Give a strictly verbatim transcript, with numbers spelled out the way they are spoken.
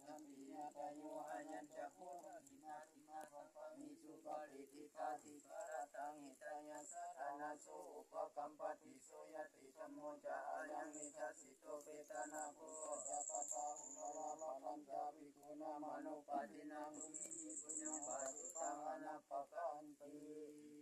Santi ñātayo ayañca kho dakkhiṇā dinnā sabbāni supatiṭṭhitā. Dīgharattaṃ hitāyassa ṭhānaso upakappati. So ñātidhammo ca ayaṃ nidassito petāna pūjā ca katā uḷārā balañca bhikkhūnamanuppadinnaṃ tumhehi puññaṃ pasutaṃ anappakanti.